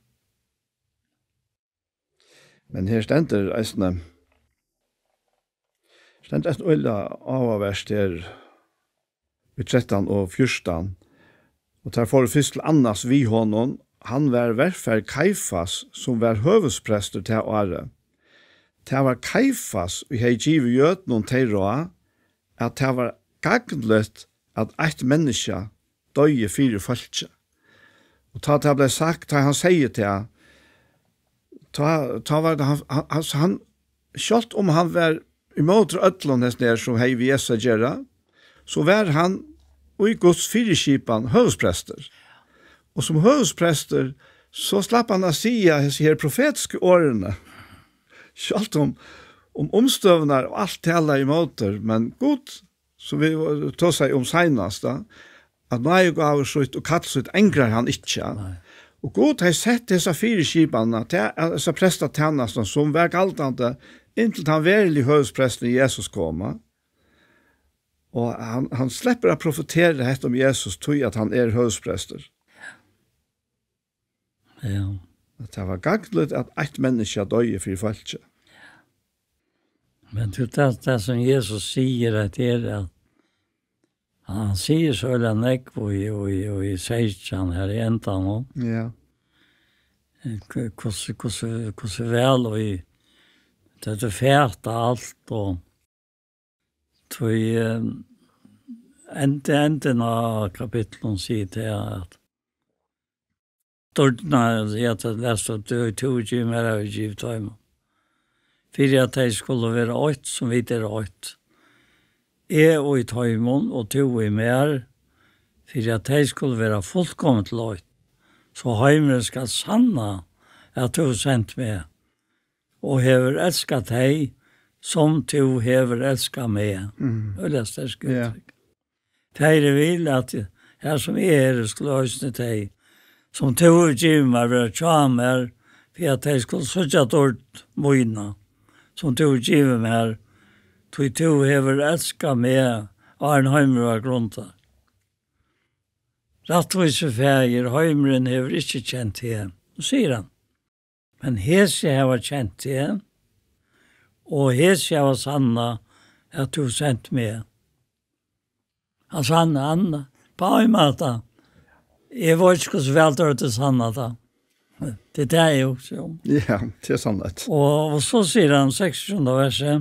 Men her stendur eisini, stendur eisini øgiliga áhugavert her í trettan og fjúrtan: "Og teir fóru fyrst til Annas við honum, hann var verfaðir Kaifas, sum var høvuðsprestur tað árið. Tað var Kaifas, ið hevði givið jødunum tey ráð, at tað var gagnligt, at eitt menniskja doyði fyri fólkið." Og tá tað bleiv sagt, tá hann segði tað, tá, tá var tað, hann, hann, altso, hann, sjálvt um hann var ímóti øllum hesum her, sum hevði við Jesus at gera, so var hann í Guds fyriskipan høvuðsprestur. Og sum høvuðsprestur, so slapp hann at siga hesi her profetisku orðini. Sjálvt um, um umstøðurnar og alt talaði ímóti, men Gud, sum vit tosaðu um seinast, tá, at náðigávur sítt og kall sítt angrar hann ikki. Nei. Og Gud hevði sett hesa fyriskipanina, ta-, hesa prestatænastuna, sum var galdandi, inntil tann veruligi høvuðspresturin Jesus kom. Og hann, hann sleppur at profetera hetta um Jesus, tí at hann er høvuðsprestur. Ja. At tað var gagnligt, at eitt menniskja doyði fyri fólkið. Men tú, tað, tað sum Jesus sigur, at er at hann sigur so øgiliga nógv í, í, í seytjan her í endanum. Ja. Hv-, hvussu, hvussu, hvussu væl og í, tað er fætt alt og Tí, eh, endi-, endin á kapitlinum sigur tað at dýrdarnar, ja, tað lesa tú, tú hevur givið mær, havi eg givið teimum. Fyri at tey skulu vera eitt, sum vit eru eitt. Eg í teimum og tú í mær, fyri at tey skulu vera fullkomin til eitt, So heimurin skal sanna, at tú hevur sent meg, og hevur elskað tey, sum tú hevur elskað meg. Mm. Øgiliga sterk, ja, úttøk. Faðir, eg vil, at har sum eg eri, skulu eisini tey, sum tú hevur givið mær, vera hjá mær, fyri at tey skulu síggja dýrd mína, sum tú hevur givið mær, tí tú hevur elskað meg, áðrenn heimurin var grundaður. Rættvísi Faðir, heimurin hevur ikki kent teg. Nú sigur hann, men hesi hava kent teg, og hesi hava sannað, at tú hevur sent meg. Hann sann-, hann, á ein máta, eg veit ikki, hvussu væl tú ert at sanna tað. Tað er tað, eg hugsi um. Ja, tað er sannlíkt. Og, og so sigur hann, seksogtjúgunda versi,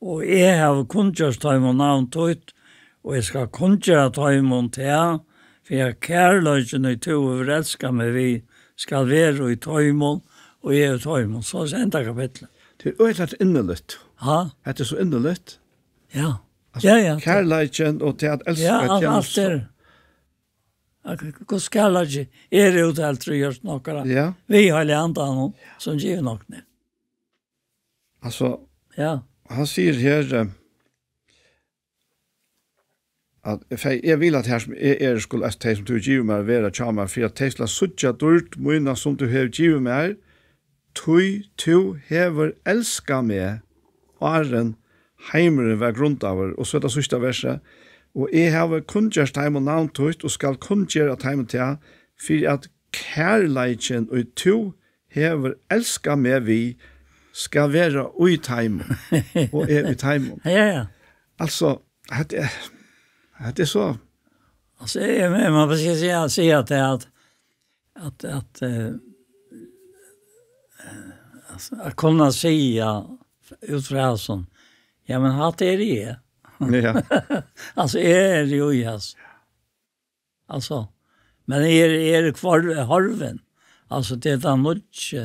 og eg havi kunngjørt teimum navn títt, og eg skal kunngjøra teimum tað, fyri at kærleikin, ið tú hevur elskað meg við, skal vera í teimum, og eg í teimum. So er enda kapitlið. Tað er øgiliga inderligt. Ha? Hetta er so inderligt. Ja. Altso, ja, ja. Kærleikin og tað at elska, ja, alt, kemur alt so er. Ja, k-, k-, hvussu kærleiki er úthelt og gjørt okkara. Ja. Við Heilaga Andanum, sum gevur okkum tað. Altso, ja, hann sigur her, eh, at eg fe-, eg vil, at har sum eg eri, skulu eisini tey, sum tú gevur mær, vera hjá mær, fyri at tey skulu síggja dýrd mína, sum tú hevur givið mær, tí tú hevur elskað meg, áðrenn heimurin var grundaður. Og so er tað síðsta versið, og eg havi kunngjørt teimum navn títt, og skal kunngera teimum tað, fyri at kærleikin, ið tú hevur elskað meg við, skal vera í teimum, og eg í teimum. Ja, ja. Altso, hetta er, hetta er so. Altso, eg, eg, man skal siga, siga at, at, at, at, eh, altso, at kunna siga út frá hasum, ja, men hatta eri eg. Ja. Altso, eg eri jú í hasum. Altso, men eg eri, eg eri hvør-, horvin. Altso, tað er tann nýggi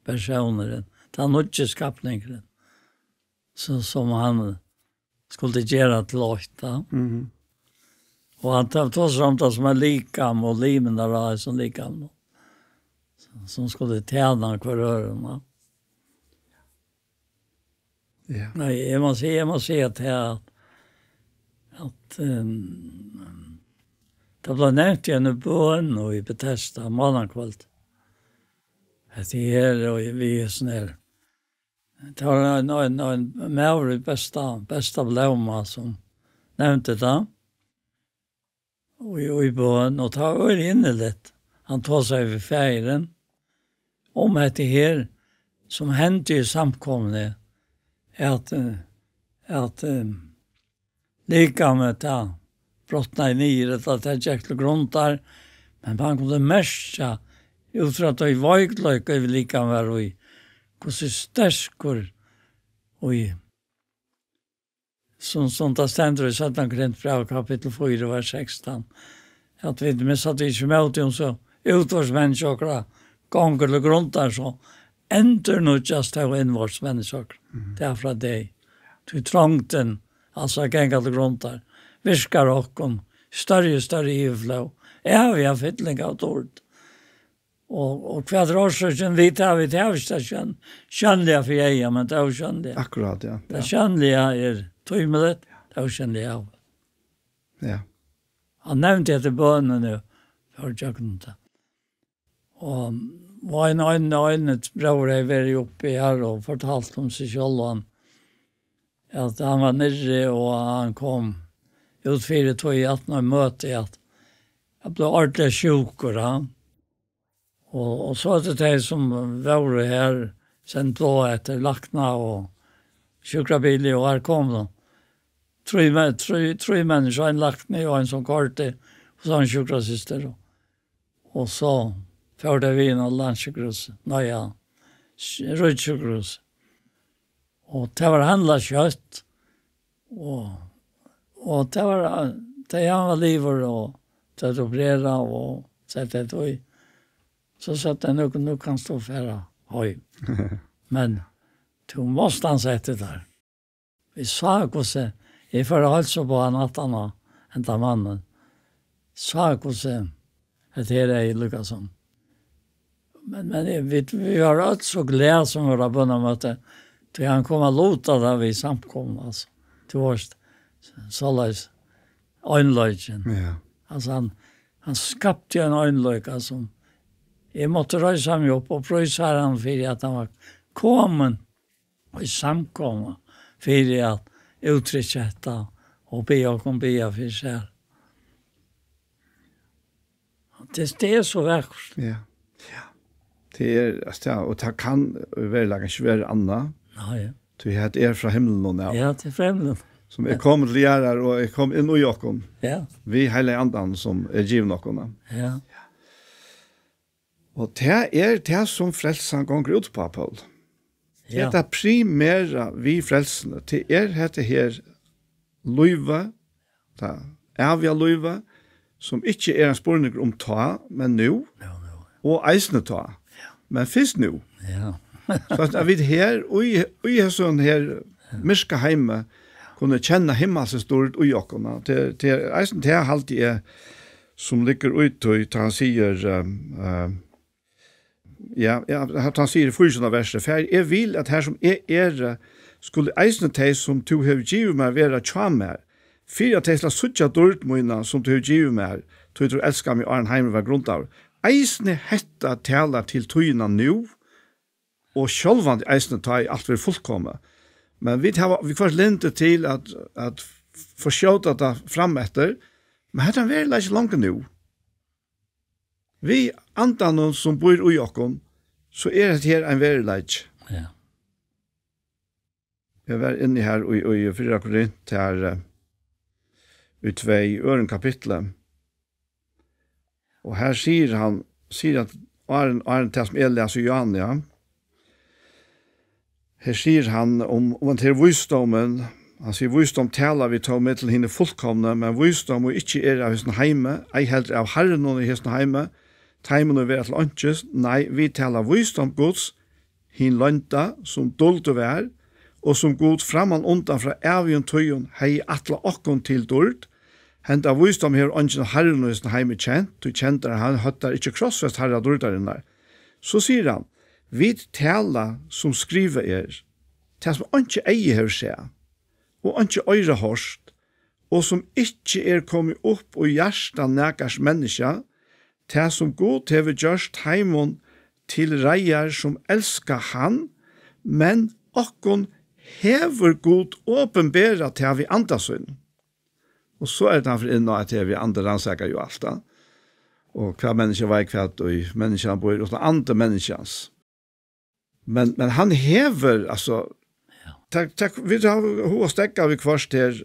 persónurin, tann nýggi skapningurin, so, sum hann skuldi gera til eitt, ja. Mhm. Og hann to-, tosar um tað sum er likam og limir á hesum likamum, sum skuldi tæna hvør øðrum, ja. Ja. Nei, eg má siga, eg má siga at tað, at, ehm, tað bleiv nevnt í eini bøn í Betesda mánakvøld. Hetta her, og við hesum her. Tað var ein, ein, ein maður í besta, besta blóma sum nevndi tað. Og í, og í bøn, og tað var øgiliga inderligt. Hann tosaði við Faðirin um hetta her, sum hendi í samkomuni, at, eh, at, eh, likamið, tað brotnaði niður, ella tað gekk til grundar, men hann kundi merkja, út frá tí veikleika í likamið var í, hvussu sterkur í sum, sum tað stendur í seinna Korintbrævi, kapittul fýra, vers sekstan, at vit missa tí ikki mótið, um so útvortis menniskja okkara gongur til grundar, so endurnýggjast tó innvortis menniskja okkara, mhm, dag frá degi. Tí trongdin, altso at ganga til grundar, virkar okkum størri og størri yvirflóð, æviga fylling av dýrd. Og, og hvat er orsøkin? Vit hava, vit hava ikki tað sjón-, sjónliga fyri eyga, men tað ósjónliga. Akkurát, ja, ja. Tað sjónliga er tímiligt, tað ósjónliga av. Ja. Hann nevndi hetta í bønini, fór gjøgnum tað. Og, og ein, ein, ein bróðir hevði verið uppi her og fortalt um seg sjálvan, at hann var niðri, og hann kom út fyri tað í aftan á møti, at hann bleiv ordiliga sjúkur, ja. Og, og so er tað tey sum vóru her, send boð eftir lækna og sjúkrabili, og her kom tað trý me-, trý, trý menniskju, ein lækni og ein sum koyrdi, og so ein sjúkrasystir. Og, og so fóru tey við inn á landssjúkrahúsið, nei, ja, sj-, ríkissjúkrahúsið. Og tað var handlað skjótt, og, og tað var, tað, hann var liðugur, og tað opererað, og sett tað í. So søgdu tey: "Nú, nú kanst tú fara heim. Men tú mást ansa eftir tær." Vit sá hvussu, eg fór at heilsa upp á hann aftan á, henda mannin. Sá hvussu hetta her er líka sum Men, men eg, vit, vit vóru øll so glað sum vóru á bønarmøti, tí hann kom at luta tað við samkomuna, altso. Tú veitst, soleiðis einleikin. Ja. Altso, hann, hann skapti ein einleika sum eg mátti reisa meg upp og prísa Harranum fyri at hann var komin í samkomuna fyri at úttrykkja hetta og biðja okkum biðja fyri sær. Tað, tað er so vakurt. Ja. Ja. Tað er, altso, ja, og tað kann veruliga ikki vera annað. Nei, ja. Tí hetta er frá himlinum, ja. Ja, tað er frá himlinum. Sum er komið til jarðar og er komið inn í okkum. Ja. Við Heilaga Andanum sum er givin okkum. Ja. Og tað er tað sum frelsan gongur út uppá, Poul. Tað er Ja. tað primera við frelsuni. Tað er hetta her lívið, tað æviga lívið, sum ikki er ein spurningur um tá, men nú, Ja, ja. og eisini tá. Men fyrst nú. Ja. So at, at vit her, í, í hesum her myrka heimi, kunnu kenna himmalsins dýrd í okkum. Tað, tað er eisini tað, haldi eg, sum liggur í tí, tá hann sigur, ehm, ehm, ja, ja, tá hann sigur í fýraogtjúgunda versi: "Faðir, eg vil, at har sum eg eri, skulu eisini tey, sum tú hevur givið mær, vera hjá mær, fyri at tey skulu síggja dýrd mína, sum tú hevur givið mær, tí tú elskaði meg, áðrenn heimurin var grundaður." Eisini hetta talar til tíðina nú, og sjálvandi eisini tá ið alt verður fullkomið. Men vit hava, viðhvørt lyndi til at, at forskjóta tað fram eftir, men hetta er ein veruleiki longu nú. Við Andanum, sum býr í okkum, so er hetta her ein veruleiki. Ja. Eg var inni her í, í fyrra Korint, her, eh, í tvey, í øðrum kapitli. Og her sigur hann, sigur hann, áðrenn, áðrenn tað sum eg las í Johan, ja. Her sigur hann um, um at her vísdómin, hann sigur: "Vísdóm tala vit tó millum hini fullkomnu, men vísdóm, ið ikki er av hesum heimi, ei heldur av harrunum í hesum heimi, teimum, ið verða til einkis. Nei, vit tala vísdóm Guds, hin loynda, sum duldur var, og sum Gud framman undan frá ævigum tíðum hevði ætlað okkum til dýrd. Henda vísdóm hevur eingin av harrunum í hesum heimi kent, tí kendarin hann høttar ikki krossfest harra dýrdarinnar." So sigur hann: "Vit tala, sum skrivað er, tað sum einki eyga hevur sæð, og einki oyra hoyrt, og sum ikki er komið upp í hjarta nakars menniskja, tað sum Gud hevur gjørt teimum til reiðar, sum elska hann, men okkum hevur Gud opinberað tað við anda sínum." Og so er tað hann fer inn á, at her við andi rannsakar jo alt, da. Og hvat menniskja veit, hvat í menniskjanum býr, uttan andi menniskjans. Men, men hann hevur, altso, Ja. tak, tak, vit hava hug at steðga viðhvørt her,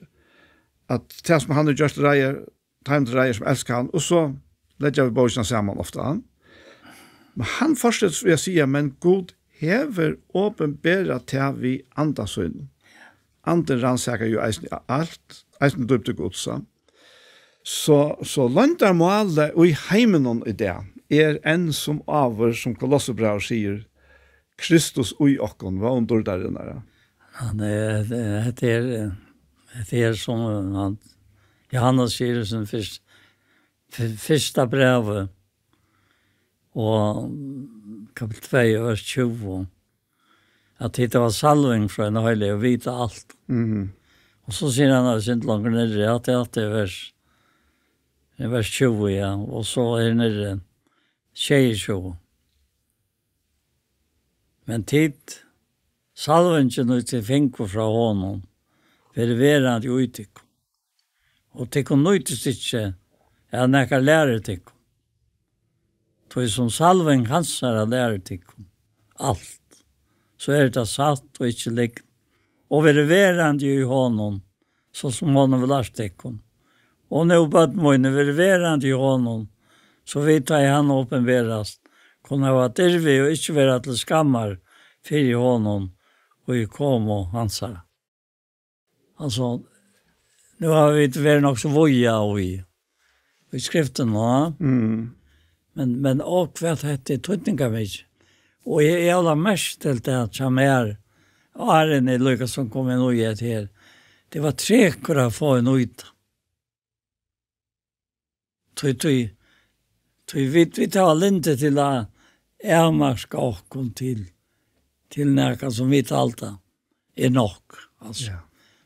at tað sum hann hevur gjørt reiðar, teimum til reiðar sum elska hann, og so leggja vit bókina saman ofta, ha? Men hann fortsetir við at siga: "Men Gud hevur opinberað tað við anda sínum." Andin rannsakar jo eisini alt, eisini dýpdir Guds, ha? So, so loyndarmálið í heiminum í dag er enn sum áður, sum Kolossebrævið sigur, Kristus í okkum, vón dýrdarinnar. Ja, det, det, hetta er, hetta er sum hann, Johannes sigur í sínum fyrst-, fyr-, fyrsta brævi, og kapitel tvey, vers tjúgu, at hetta var salving frá hinum heilaga og vita alt. Mhm. Og so sigur hann, at sint langt niðri, at det, at det er vers, er vers tjúgu, ja, og so er niðri sjeyogtjúgu. Men tit, salvingin, ið tit fingu frá honum, verður verandi í tykkum, og tykkum nýtist ikki, at nakar lærir tykkum. Tí sum salving hansara lærir tykkum alt, so er tað satt og ikki lygn, og verður verandi í honum, so sum honum vil lært tykkum. Og nú, børn míni, verið verandi í honum, so vit, tá ið hann opinberast, kunnu hava dirvi og ikki vera til skammar fyri honum í komu hansara. Altso, nú hava vit verið nokk so víða í, í skriftini, va? Mm. Men, men og hvat hetta er týdningarmikið. Og eg, eg la merki til tað hjá mær, áðrenn eg líka sum kom inn í hetta her. Tað var trekur at fáa inn í tað. Tí, tí, tí vit, vit hava lyndi til at avmarka okkum til, til nakað sum vit halda er nokk, altso. Ja.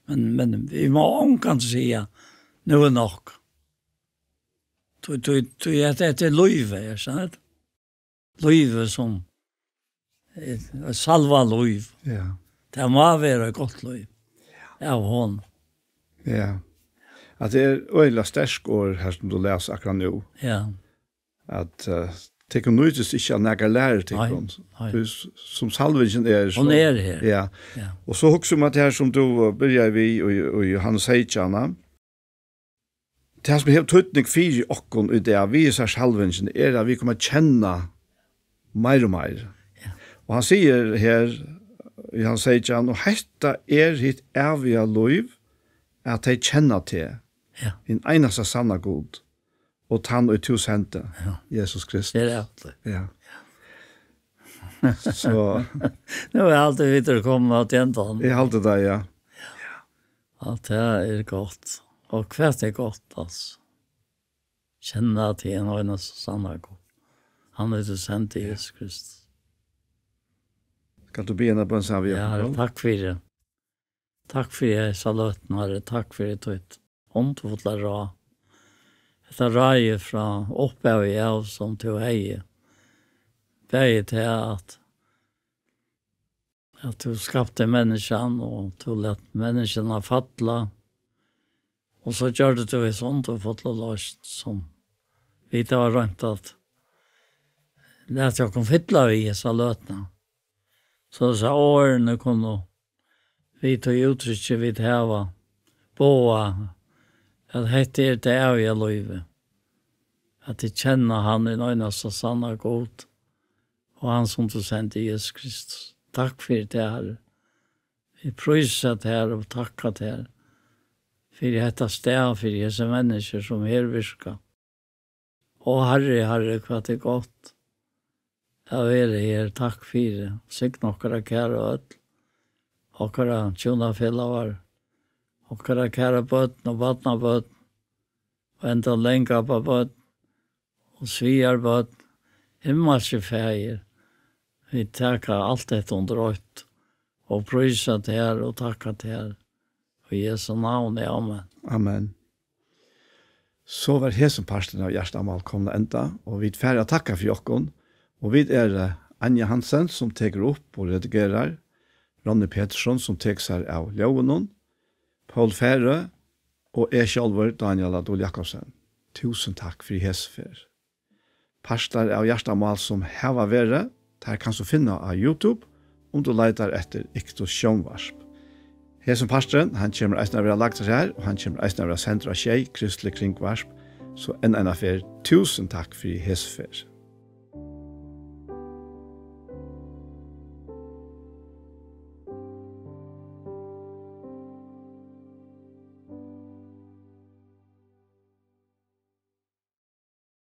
Men, men vit má ongantíð siga, "Nú er nokk." Tí, tí, tí at hetta er lívið, er sant? Lívið sum, eh, salva lív. Ja. Tað má vera eitt gott lív. Ja. Av honum. Ja. At tað er øgiliga sterk orð her sum tú les akkurát nú. Ja. At, eh, tykkum nýtist ikki at nakar lærir tykkum. Nei, nei. Tí s-, sum salvingin er, hon so er her. Ja. Ja. Og so hugsa um at her sum tú, eh, byrjaði við í, í Jóhannes seytjan, tað sum hevur týdning fyri okkum í dag, við hesar salvingina, er at vit koma at kenna meir og meir. Ja. Og hann sigur her, í Jóhannes seytjan, "Og hetta er hitt æviga lív, at tey kenna teg, ja, hin einasta sanna Gud, og tann, ið tú sendi, ja, Jesus Kristus." Tað er alt. Ja. So nú er alt við at koma til endan. Eg haldi tað, ja. Alt tað er gott. Og hvat er gott, altso? Kenna at tað er ein einasta sanna Gud. Hann, ið tú sendi, Jesus Kristus. Skalt tú biðja eina bøn saman við okkum? Ja, Harri, takk fyri. Takk fyri hesa løtuna, Harri. Takk fyri títt undurfulla ráð. Hetta ráðið frá upphavi av, sum tú hevði. Bæði tað at at tú skapti menniskjan, og tú læt menniskjuna falla. Og so gjørdi tú hesa undurfullu loysn, sum vit hava roynt at lata okkum fylla við hesa løtuna. So at orðini kunnu við tí úttrykki, vit hava boðað, at hetta er tað æviga lívið, at tit kenna hann, hin einasta sanna Gud, og hann, sum tú sendi, Jesus Kristus. Takk fyri tað, Harri. Vit prísa tær og takka tær fyri hetta stað, fyri hesi menniskju, sum her virka. Ó, Harri, Harri, hvat er gott at vera her. Takk fyri. Signa okkara kæru øll, okkara hjúnafelagar, okkara kæru børn og barnabørn, og enntá langabbarnabørn og svigarbørn. Himmalski Faðir, vit taka alt hetta undir eitt og prísa tær og takka tær. Í Jesu navni, amen. Amen. So var hesin parturin av Hjartamál komin at enda, og vit fara at takka fyri okkum. Og vit eru, eh, Anja Hansen, sum tekur upp og redigerar, Ronny Petersson, sum tekur sær av ljóðinum, Poul Færø og eg sjálvur, Dánial á Dul Jakobsen. Túsund takk fyri hesa ferð. Partar av Hjartamál sum hava verið, tær kanst tú finna á YouTube, um tú leitar eftir Iktus Sjónvarp. Hesin parturin, hann kemur eisini at vera lagdur har, og hann kemur eisini at vera sendur á Sjey, Kristiligt Kringvarp. So enn eina ferð, túsund takk fyri hesa ferð.